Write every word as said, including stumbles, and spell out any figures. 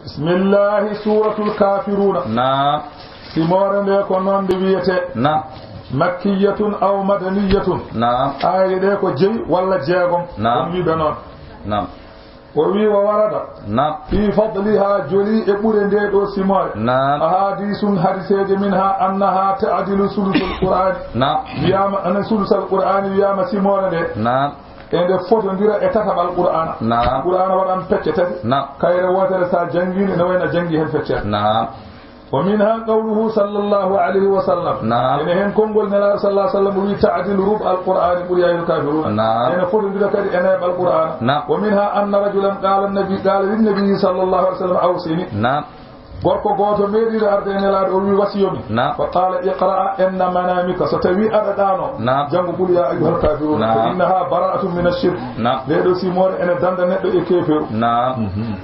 Bismillahi, Suratul Kafiruna. Naam. Simoore nde ko noon nde wiyetee. Naam. Makkiyatun aw madaniyatun. Naam. Aaye ɗe ko jeyi walla jeegom. Naam. On wiɓe noon. Naam. O wi wa warada. Naam. Fi fadliha, joli e ɓure nde ɗo simoore. Naam. Ahadisun, hadiseeje, minha annaha ta'dilu sulusal Qur'ani. Naam. Wiyama, anan sulusal Qur'ani wiyama simoore nde. Naam. E nde fotondira e tataɓal Qur'ana. Naam. Qur'ana waɗan pecce tati. Naam. Kayre wootere sa jangini ne wayna jangi hen feccere. Naam. Wa minha qawluhu sallallahu alayhi wa sallam. Naam. Ene hen konngol Nelaaɗo sallallahu alayhi wa sallam o wi ta'dilu rub al Qur'ani ɓuri ayul kafiruna. Naam. Ene fotondira kadi e neeɓal Qur'ana. Naam. Wa minha anna rajulan qala nabi, qala lin nabi sallallahu alayhi wa sallam awsini. Naam. Gorko gooto meeɗiino arde e Nelaaɗo, o wi wasiyomi. Naam. Fa qala iqra inda manamika, so tawi aɗa ɗaano. Naam. Janngo qul ya ayyuhal kafiruna. Naam. Fa innaha bara'atun min ash-shirk. Naam. Nde ɗo simoore ene danda neɗɗo e keeferu. Naam. Mhm.